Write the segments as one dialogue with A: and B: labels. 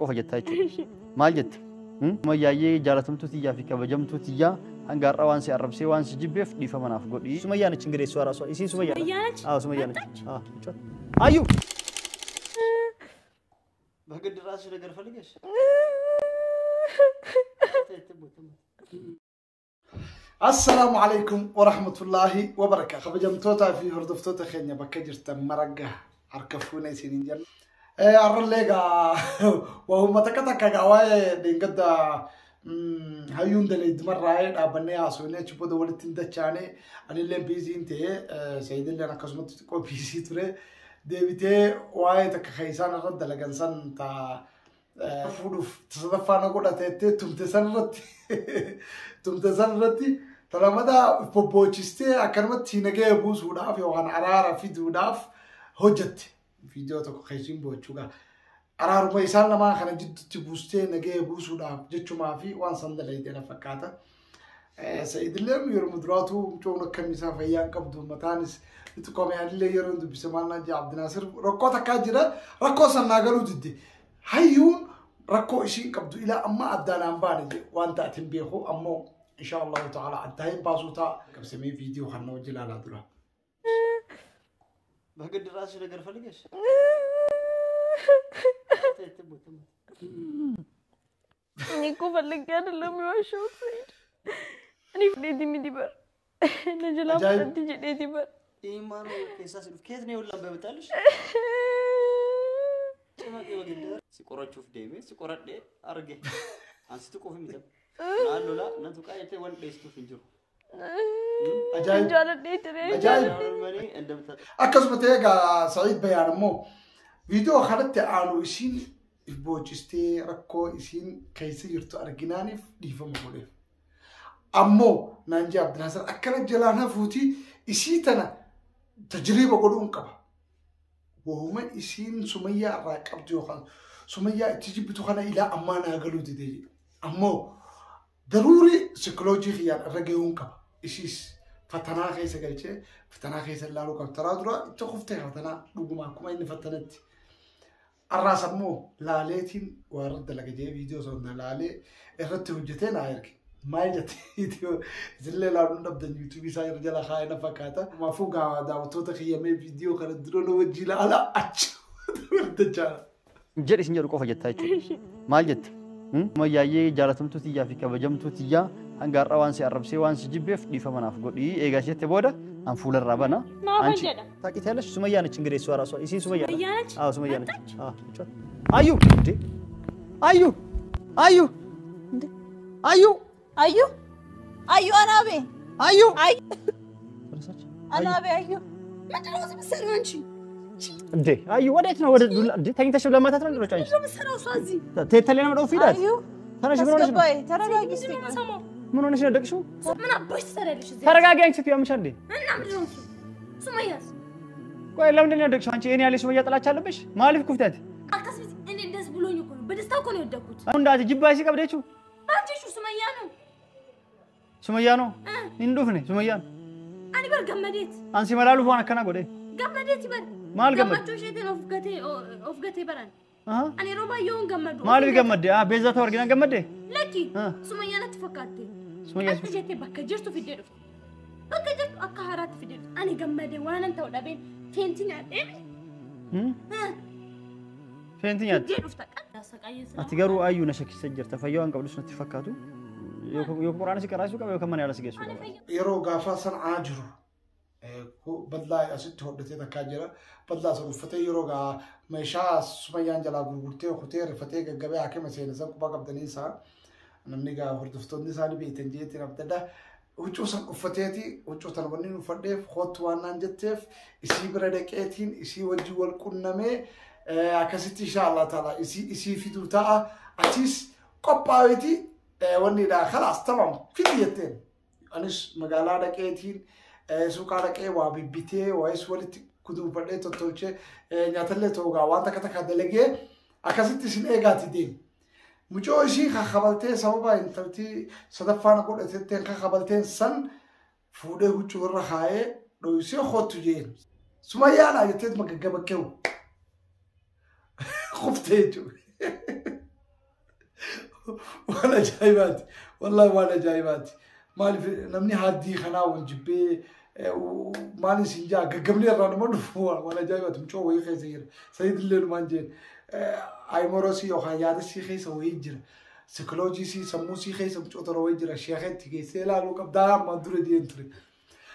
A: Qofa jettaa jechuudha. Maal jette? Sumayyaayyee jaalatamtuu tiyyaa fi kabajamtuu tiyyaa hanga har'a waan si arrabsee waan si jibbeef dhiifama naaf godhi. Sumayyaa ነች እንግዲህ እሷ ራሷ isiin Sumayyaa
B: ሱመያ ነች?
A: አዎ ሱመያ ነች። አዎ አዩ በግድ ራስሽ ነገር ፈልገሽ።
C: Assalaamu alaikum warahmatullaahi wabarakaatu. Kabajamtootaa fi hordoftoota keenya bakka jirtan maragga harka fuuna isiniin jenna. Har'allee egaa waa uummata takka takka egaa waa'ee dheengadda hayyuun daleeddumarraa'ee dhaabbannee haasofnee achi booda walitti hin dachaane, anillee biiziin ta'ee, Saayidilleen akkasumatti xiqqoo biizii ture, deebitee waa'ee takka kan isaan irra dalagan san ta'a fuudhuuf sadaffaa na godhateettee tumte san irratti talamada bobbochistee akkanumatti nagaya buusuudhaaf yookaan araara fiduudhaaf hojjette. Viidiyoo tokko keessiin boochuudha. Araaruma isaan lamaan kana jidduutti buustee nagaya buusuudhaaf jechumaa fi waan san dalaydee na fakkaata. Sa'iidillee yeroo duraatu mucoon akkamiisaa fayyaan qabdu, mataanis xixiqqoome. Anillee yeroo dubbise maal naan jee, Abdinaasir, rakkoo takkaa jira, rakkoo san naa galuu didde. Hayyuun rakkoo ishiin qabdu ilaa amma addaan aan baane je waan ta'atin beeku, ammoo insha Allahu ta'ala addaa hin baasuu ta'a. Qabsamee viidiyoo kana hojii ilaalaa dura.
A: በግድ ራስሽ ነገር ፈልገሽ።
B: እኔ እኮ ፈልጌ አይደለም የዋሸሁት ሰይድ። እኔ fudheeti miti bar na jalaa
C: Ajaa'ib.
B: fudhatti jedheeti bar።
A: ኢማኑ ኬሳ ሲሉፍ ከየት ነው የሁላም በመጣልሽ ጭማቂ በግድ ሲቆረቹፍ deeme si qoradhee arge ansitu qofi miti naan lola nan tuqaa jettee waan dheessituuf hin jiru.
C: Ajaa'ib.
B: Jaaladhee ture.
C: Ajaa'ib.
A: Malee endamta.
C: Akkasuma ta'ee egaa Sa'iid Bayaan immoo viidiyoo kanatti aanu isiin if boochistee rakkoo isiin keessa jirtu arginaaniif dhiifama godheef. Ammoo naan jee Abdinaasir, akkana jalaan hafuuti isii tana tajriiba godhuun qaba. Wahuma isiin Sumayyaa irraa qabdu yookaan Sumayyaa itti jibbitu kana ilaa ammaa naa galuu dide jedhe. Ammoo daruuri psikoloojii kiyyaan irra gahuun qaba. Isiis fatanaa keessa galchee fatanaa keessa ilaaluu qaba. Taraa dura itti kuftee fatanaa dhuguma akkuma inni fatanatti. Arraas ammoo laaleetiin waa irra dalaga jee viidiyoo sana laalee irratti hojjetee naa erge. Maal jette? Viidiyoo isinillee ilaaluun dhabdan, yuutuubii isaa irra jala kaa'ee na fakkaata. Maafuu gaa daawwattoota kiyyamee viidiyoo kana dura na wajji ilaalaa achi dachaa.
A: Jedhi isin jedhu qofa jettaa jechuudha. Maal jette? Sumayyaayyee jaalatamtuu tiyyaa fi kabajamtuu tiyyaa hanga har'a waan si arrabsee waan si jibbeef dhiifama naaf godhi. Eegaa jette booda an fuularraa bana.
B: Maafan
A: አንቺ
B: jedha?
A: ታውቂያለሽ? ሱመያ ነች እንግዲህ እሷ ራሷ isiin ሱመያ
B: ሱመያ ነች?
A: አዎ ሱመያ ነች። አዎ አዩ እንዴ አዩ አዩ እንዴ አዩ
D: አዩ አዩ አናቤ
A: አዩ
D: አዩ
A: ተነሳች።
D: አናቤ አዩ ምንድን ነው እዚህ የምትሰሪው አንቺ?
A: እንዴ አዩ ወዴት ነው? ወደ ዱላ እንዴ ተኝተሽ ለማታት ነው እንዴ? አንቺ
D: ምንድን ነው የምትሰራው እሷ እዚህ?
A: ቴተሌ ነው ፊዳት
D: አዩ
A: ተነሽ። ምን ሆነሽ ነው?
D: አስገባይ ተረጋጊ እስኪ።
B: ምንድን ነው የምሰማው?
A: ምን ሆነሽ ነው ደቅሽው?
B: ምን አባሽ ትሰሪያለሽ እዚህ?
A: ተረጋጊ አንቺ ስትይ ያምሻል እንዴ?
B: እና ምንድን ነው እሱ? ሱመያስ?
A: ቆይ ለምንድን ነው ያደግሽው? አንቺ እኔ ያለሽ ሱመያ ጥላቻ አለብሽ? ማሊፍ ኩፍተት
B: አልከስቢት እኔ ደስ ብሎኝ እኮ ነው፣ በደስታ እኮ ነው የወደኩት።
A: እንዳት ጅባይ ሲቀብደችው
B: ባንቺ ሱመያ ነው።
A: ሱመያ ነው እንዱፍኔ ሱመያ ነው።
B: Ani bar gammadeet
A: አንሲ መላሉ ፏን akkana godhe
B: gammadeeti bar
A: Maal gammad?
B: Gammachuu isheetiin of gatee of gatee baran.
A: Aha.
B: Ani yeroo baay'ee hin gammadu.
A: Maaliif gammadde? Ah, beezaa ta'u arginaan gammadde?
B: Lakki,
A: Ah.
B: Sumayyaa natti fakkaatte.
A: Sumayyaa.
B: Akka jettee bakka jirtu fiddee dhufte. Bakka jirtu akka haaraatti fiddee dhufte. Ani gammadee waanan ta'u dhabeen feentii nyaadhee.
A: Feentii nyaatte.
B: Fiddee dhufta.
A: Ati garuu ayyuu na shakkisa jirta. Fayyaa waan qabdus natti fakkaatu. Yoo quraana si qaraasuu qaba yookaan mana yaala si geessuu qaba.
C: Yeroo gaafa san'aa jiru badlaa asitti hodhatee takkaa jira. Badlaa sana uffatee yeroo gaa meeshaa Sumayyaan jalaa gurgurtee kutee rifatee gaggabee hakima seene san quba qabdanii isaa namni gaa hordoftoonni isaanii beektan jeetiin abdadha. Huccuu san uffateeti huccuu tan wanni uffadheef kootu waan naan jetteef isii bira dhaqeetiin isii wajjin wal qunnamee akkasitti insha Allah taala isii fiduu ta'a, atis qophaa'eeti wanni dha khalaas tamam fidi jetteen. Anis magaalaa dhaqeetiin suuqaa dhaqee waa bibbitee waayis walitti kuduunfadhee tottolchee nyaatallee ta'uu waan takka takka dalagee akkasitti isin eegaati deemi. Mucoo ishii kakabaltee sababa intalti sadaffaan godhatetteen kakabalteen san fuudhee huccuu irra kaayee dhoysee kootu jeen. Sumayyaadhaa jetteet magaggaba keewu. Kuftee jechuudha. Waan ajaa'ibaati. Wallaahi waan ajaa'ibaati. Maaliif namni haddii kanaa wal jibbee maal isin jaa gaggabni irraa nama dhufu waan ajaa'ibaati. Mucoo wayii keessa jira. Sa'iid illee numaan jeen. Ayimorosii yookaan yaadasii keessa wayii jira. Sikoloojii sammuu sii keessa mucoo tola wayii jira. Sheekheetti geessee ilaaluu qabdaa ammaan dura deem ture.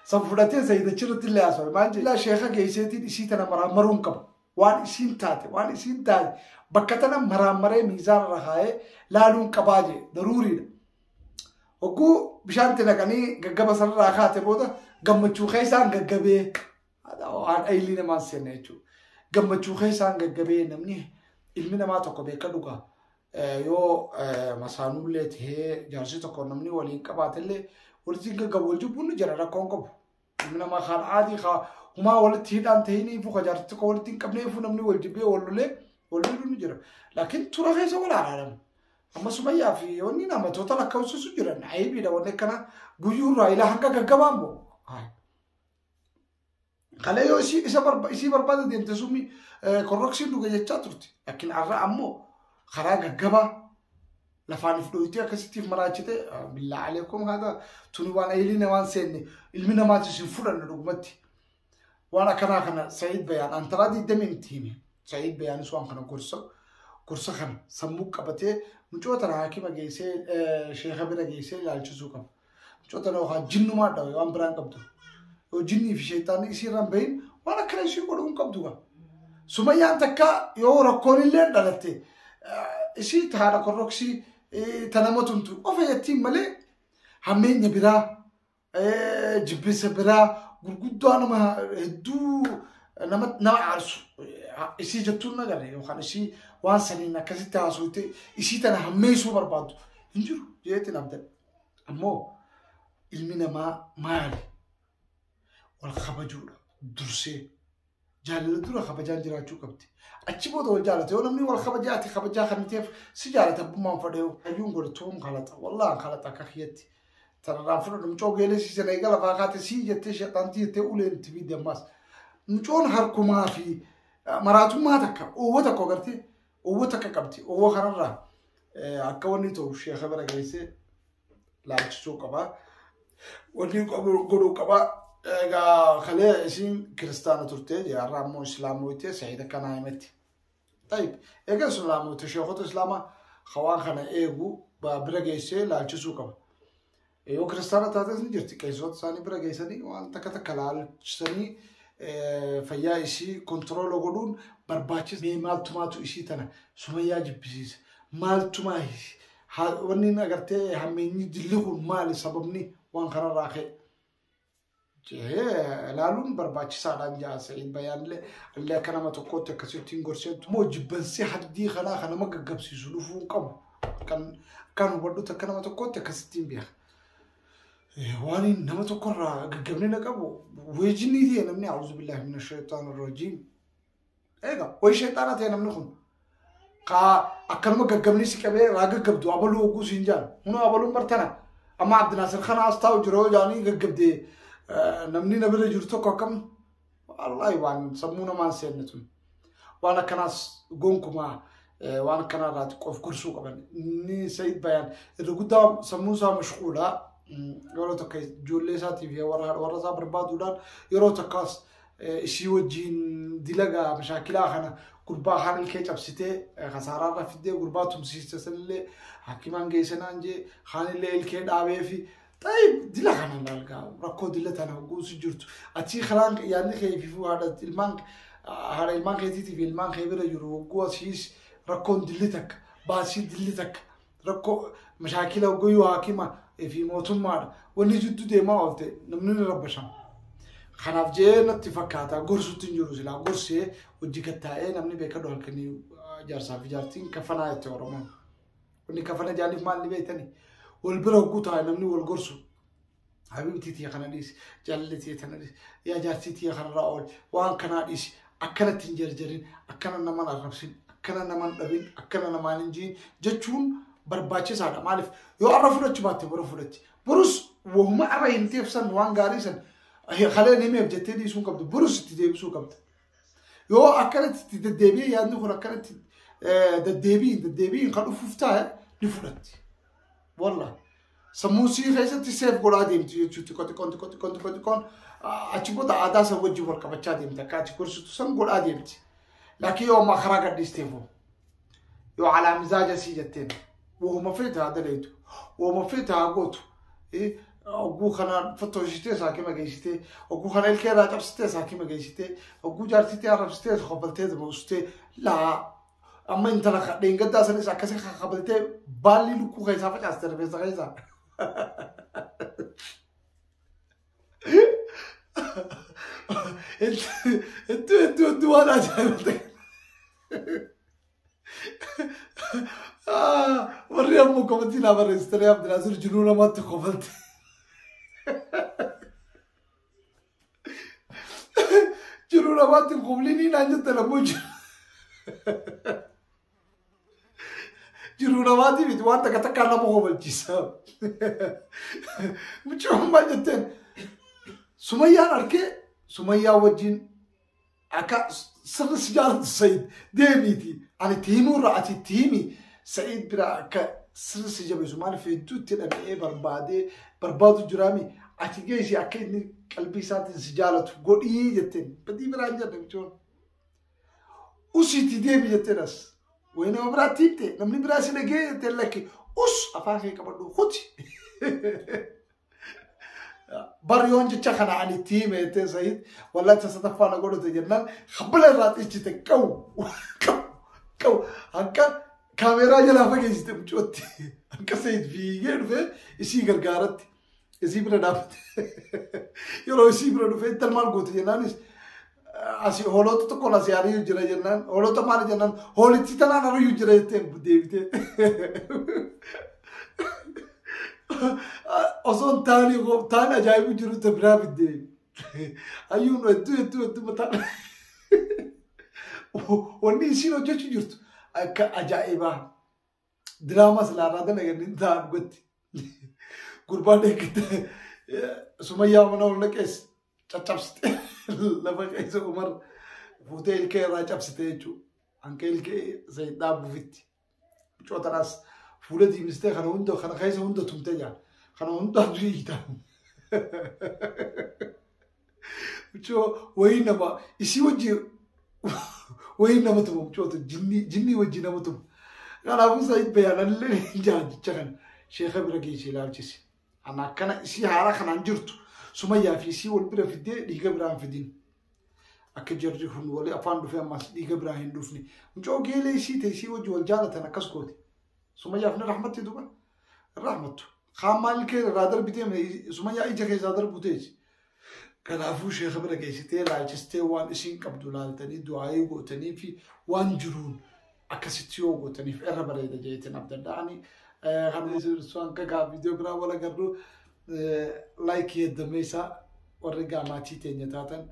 C: San fudhatee Sa'iid achirratti illee haasawе. Maal jedhe sheeka geesseetiin isii tana maraamaruun qaba. Waan isiin taate waan isiin taate bakka tana maraammaree miizaan irra kaa'ee laaluun qabaa jee daruuriidha. Hogguu bishaan itti naqanii gaggaba sanarraa kaate booda gammachuu keessaan gaggabee waan ayilii namaan seenne jechuudha. Gammachuu keessaan gaggabee namni ilmi namaa tokko beeka dhugaa. Yoo masaanuullee tahee jaarsi tokko namni waliin qabaatellee walitti gaggabu wal jibbuun ni jira rakkoon qabu. Ilmi namaa kaan aadii kaa humaa walitti hidhaan tahiniifu ka jaarsi tokko walitti hin qabneefu namni wal jibbee wal lolee wal miidhuun ni jira. Laakiin tura keessa wal araaramu. Amma Sumayyaa fi wanni namatoota lakkaa'usisu jiran aybiidha wanni akkana guyyuurraa ilaa hanga gaggabaa immoo. Kalee yoo isii isa isii barbaada deemte summi korroksiin dhuga jechaa turte. Laakiin har'a ammoo karaa gaggabaa lafaan if dhoyitee akkasittiif maraachite billaa aleekum haadha tuni waan ayilii namaan seenne ilmi namaatis hin fudhanne dhugumatti. Waan akkanaa kana Sa'iid Bayaan antaraa digdamiin itti hime. Sa'iid Bayaanis waan kana gorsa gorsa kana sammuu qabatee mucoo tana haakima geessee sheeka bira geessee ilaalchisuu qaba. Mucoo tana yookaan jinnumaa dhawe waan biraan qabdu. Yoo jinnii fi sheexaanni isii irraan bahin waan akkana isii godhuu hin qabdu gaa. Sumayyaan takka yoo rakkoon illee dhalatte isii haadha korroksii ta nama tumtu ofa jettiin malee hammeenya biraa jibbinsa biraa gurguddaa nama hedduu nama nama aarsu isii jettuun nagarre yookaan isii waan saniin akkasitti haasofte isii tana hammeessuu barbaaddu hin jiru jeetiin abdadha. Ammoo ilmi namaa maali? Wal kabajuudha dursee. Jaalala dura kabajaan jiraachuu qabdi. Achi booda wal jaalata. Yoo namni wal kabajaa ati kabajaa kan ta'eef si jaalata abbummaan fadheewu. Hayyuun godhatuun kalaxa. Wallaan kalaxa akka kiyyatti. Tanarraan fudhadhu mucoo geelee siisana eega lafaa kaate sii jettee sheexaantii jettee uleen itti fidde ammaas. Mucoon harkumaa fi maraatummaa takka oowwa tokko agartee oowwa takka qabdi. Oowwa kanarraa akka wanni ta'u sheeka bira geessee laalchisuu qaba. Wanni godhuu qaba. Egaa kalee isiin kiristaana turte har'a ammoo islaamoyte Sa'iid akkanaa himetti. Tayyib egaa islaamoyte sheekota islaamaa hawaan kana eegu bira geessee laalchisuu qaba. Yoo kiristaana taates ni jirti qeessota isaanii bira geessanii waan takka takka laalchisanii fayyaa isii kontiroola godhuun barbaachisa. Mee maaltumaatu isii tana Sumayyaa jibbisiisa. Maaltumaa wanni agartee hammeenyi dilli kun maali sababni waan kanarraa ka'e? Jee ilaaluun barbaachisaadhaan jaa Sa'iid Bayaanillee illee akka nama tokkootti akkasitti hin gorseetu. Immoo jibbansi haddii kanaa kan nama gaggabsiisu dhufuu hin qabu. Kan akkaan hubadhutti akka nama tokkootti akkasitti hin beeka. Waan nama tokkorraa gaggabni na qabu weejinni ta'e namni a'uuzu billaahi mina shaytaan rajiim. Egaa wayi shayxaana ta'e namni kun. Ka akkanuma gaggabni si qabee raa gaggabdu abaluu hogguu siin jaan. Hunoo abaluun bartana. Amma Abdinaasir kana as taa'u jiru yoo jaanii gaggabdee namni na bira jiru tokko akkam wallaahi waan sammuu namaan seenne tun. Waan akkanaas gonkumaa waan akkanarraa xiqqoof gorsuu qaban. Inni Sa'iid Bayaan irra guddaa sammuun isaa mashquulaa yeroo tokko ijoollee isaatii fi warra isaa barbaaduudhaan yeroo tokkos ishii wajjin dilagaa mashaakilaa kana gurbaa kaan ilkee cabsitee kasaaraarra fiddee gurbaa tumsiiste sanillee hakimaan geessanaan jee kaanillee ilkee dhaabee fi tayyib dila kana laalgaa rakkoo dila tana guusu jirtu achii karaan yaadni kee fi haadha ilmaan keetiitii fi ilmaan kee bira jiru hogguu asiis rakkoon dilli takka baasii dilli takka rakkoo mashaakila hoggayyuu haakima fi mootummaadha wanni jidduu deemaa oolte namni ni rabbashama. Kanaaf jee natti fakkaata gorsutti hin jiru silaa gorsee hojii gattaa'ee namni beekadhu halkanii jaarsaa fi jaartiin kafanaa jette Oromoon. Wanni kafana jaaniif maal ni beektani? Wal bira hogguu taa'e namni wal gorsu. Habiibtii tiyya kana dhiisi, jaalalli tiyya tana dhiisi, yaa jaartii tiyya kanarraa ooli, waan kanaa dhiisi, akkanatti hin jarjarin, akkana naman arrabsin, akkana naman dhabin, akkana namaan hin jiin jechuun barbaachisaadha. Maaliif yoo arra fudhachuu baatte boru fudhatti. Borus wahuma arra himteef san waan gaarii san kaleen himeef jettee dhiisuu hin qabdu. Borus itti deebisuu qabda. Yoo akkanatti itti deddeebi'ee yaadni kun akkanatti deddeebiin deddeebiin kan dhufuuf taa'e Ni fudhatti. Wallah. Sammuu sii keessatti seef godhaa deemti jechuudha. Xiqqoo xiqqoon xiqqoo xiqqoon xiqqoo xiqqoon achi booda aadaa san wajjin wal qabachaa deemti. Akka achi gorsitu san godhaa deemti. Laakiin yoo ammaa karaa gadhiisteefoo yoo alaa mizaaja sii jetteen wooma feete haa daleetu wooma feete haa gootu ogguu kana fottooshitee saakima geessitee ogguu kana ilkee irraa cabsitee saakima geessitee ogguu jaarsitee arrabsitee kofaltee boostee laa amma intala dheengaddaa sanis akkasii kakabaltee baalli lukkuu keessaa facaaste rifeensa keessaa. Hedduu hedduu hedduu waan ajaa'iba ta'e. Warri ammoo komantii naa barreessitanii Abdinaasir jiruu namaatti kofalte. Jiruu namaatti koflinii naan jettan ammoo jiru. Jiruu namaatti miti waan takka takkaan nama kofalchiisa. Mucaan maal jetteen Sumayyaan arkee Sumayyaa wajjin akka sirri si jaalatu Sayid deemiiti. Ani itti himuurra ati itti himi Sayid bira akka sirri si jabeessu maaliif hedduu itti dhama'ee barbaadee barbaadu jiraami ati geessi akka inni qalbii isaatiin si jaalatu godhii jetteen badii biraan jedhe mucoon. Usiitii deemi jetteen as. Wayi nama biraatti himte namni biraa si dhagee jetteen lakki us afaan kee qabadhu kuti. Bar yoon jecha kana ani itti hime jetteen Sayid wallahi ta sadaffaa na godhate jennaan habbala irraa xichite qaw qaw qaw hanqa kaameeraa jalaa fageessite mucootti hanqa Sayid fiigee dhufee isii gargaaratti isii bira dhaabbate yeroo isii bira dhufee intal maal goote jennaanis asii hoolota tokkoon asii ari'u jira jennaan hoolota maali jennaan hoolittii tanaan ari'u jira jetteen deebitee. Osoo hin taane taane ajaa'ibu jiru ta biraa fidde. Hayyuun hedduu hedduu hedduu mataa. Wanni isiin hojjechuu jirtu akka ajaa'ibaa. Diraamaa silaa irraa dalagan hin ta'a dhugatti. Gurbaan eeggate Sumayyaa mana ol naqees caccabsite lafa keessa Umar fuutee ilkee irraa cabsite jechuudha. Hanqa ilkee Sayid dhaabbuufitti. Mucoo tanaas fuula diimistee kana hunda kana keessa hunda tumtee jira. Kana hunda hiita. Mucoo wayii nama isii wajji wayii nama tuma mucoota jinnii jinnii wajji nama tuma. Kanaafuu Sayid Bayaan jaajicha kana sheeka bira geessee ilaalchise. Ana akkana isii haala kanaan jirtu Sumayyaa fi isii wal bira fiddee dhiiga biraan fidin. Akka jarri kun walii afaan dhufee ammas dhiiga biraa hin dhufne. Mucoo geelee isii ta'e isii wajji wal jaalatan akkas goote. Sumayyaaf ni rahmatti duba. Rahmattu. Kaan maal kee irraa darbitee Sumayyaa ija keessaa darbu teessi. Kanaafuu sheeka bira geessitee ilaalchistee waan isiin qabdu laaltanii du'aayii gootanii fi waan jiruun akkasitti yoo gootaniif irra bareeda jeetiin abdadha. Ani kan isin kakaa viidiyoo biraa wal agarru laayikii heddameessaa warri gaamaatii teenya taatan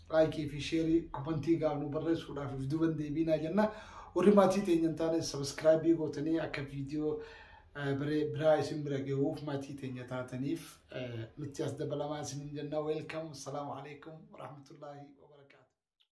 C: laayikii fi sheerii komantii gaafnu barreessuudhaaf if duban deebiinaa jenna. Warri maatii teenya hin taane sabiskiraayibii gootanii akka viidiyoo biraa isin bira gahuuf maatii teenya taataniif nutti as dabalamaa isinin jenna. Welcome. Assalaamu alaikum warahmatullaahi.